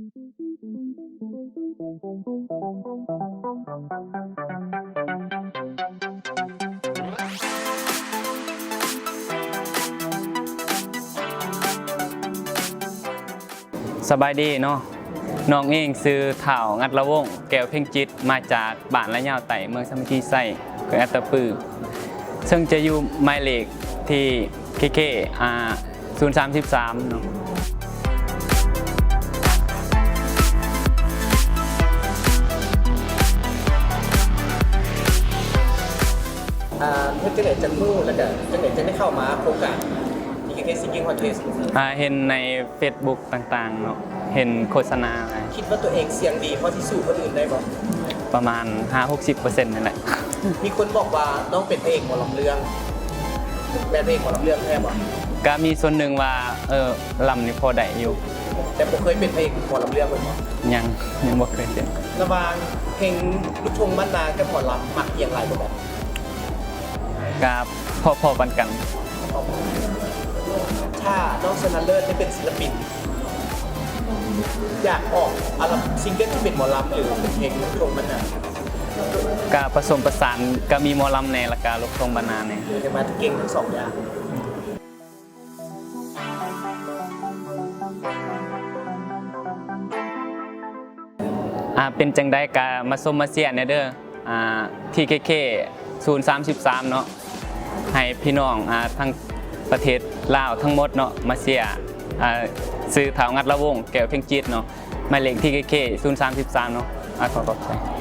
ສະບາຍດີເນາະ, ນ້ອງເອງຊື່ ທ້າວ ງັດລະວົງ ແກ້ວເພັງຈິດ ມາຈາກບ້ານລະຍາວໃຕ້ ເມືອງສາມັກຄີໄຊ ແຂວງອັດຕະປື ເຊິ່ງຈະຢູ່ໝາຍເລກທີ່ ເຄເຄ ອ່າ ສູນສາມສິບສາມເນາະ. ອ່າ ເຮັດຈັ່ງໃດຈັ່ງຮູ້ ແລ້ວກະຈັ່ງໃດຈັ່ງໄດ້ເຂົ້າມາໂຄງການ ທີ ເຄ ເຄ ຊິງກິ້ງຄອນເທສ? ອ່າ ເຫັນໃນເຟສບຸກຕ່າງໆເນາະ, ເຫັນໂຄສະນາ. ຄິດວ່າຕົວເອງສຽງດີພໍທີ່ສູ້ຄົນອື່ນໄດ້ບໍ່? ປະມານຫ້າຫົກສິບເປີເຊັນນີ້ແຫຼະ. ມີຄົນບອກວ່ານ້ອງເປັນພະເອກໝໍລຳເລື່ອງ, ແມ່ນພະເອກໝໍລຳເລື່ອງແທ້ບໍ່? ກະມີສ່ວນໜຶ່ງວ່າ ເອີ ລຳນີ້ພໍໄດ້ຢູ່. ແຕ່ບໍ່ເຄີຍເປັນພະເອກໝໍລຳເລື່ອງແມ່ນບໍ່? ຍັງ, ຍັງບໍ່ເຄີຍເປັນ. ລະຫວ່າງເພງລູກທົ່ງບ້ານນາກັບໝໍລຳ ມັກອີ່ຫຍັງຫຼາຍກວ່າກັນ? ກະພໍໆ ປານກັນ. ຖ້ານ້ອງຊະນະເລີດໄດ້ເປັນສິນລະປິນ ຢາກອອກອັນດັບ ຊິງເກິນທີ່ເປັນໝໍລຳ ຫຼື ເປັນເພງລູກທົ່ງບ້ານນາ? ກະປະສົມປະສານ, ກະມີໝໍລຳແດ່ ແລ້ວກະລູກທົ່ງບ້ານນາແດ່. ເອີ ແຕ່ວ່າເກັ່ງທັງສອງຢ່າງ. ອ່າ ເປັນຈັ່ງໃດກະມາຊົມມາເຊຍແດ່ເດີ. ອ່າ ທີ ເຄ ເຄ ສູນສາມສິບສາມເນາະ, ໃຫ້ພີ່ນ້ອງ ອ່າ ທັງປະເທດລາວທັງໝົດເນາະ ມາເຊຍ. ອ່າ ຊື່ ທ້າວ ງັດລະວົງ ແກ້ວເພັງຈິດເນາະ, ໝາຍເລກ ທີ ເຄ ເຄ ສູນສາມສິບສາມເນາະ. ອ່າ ຂໍຂອບໃຈ.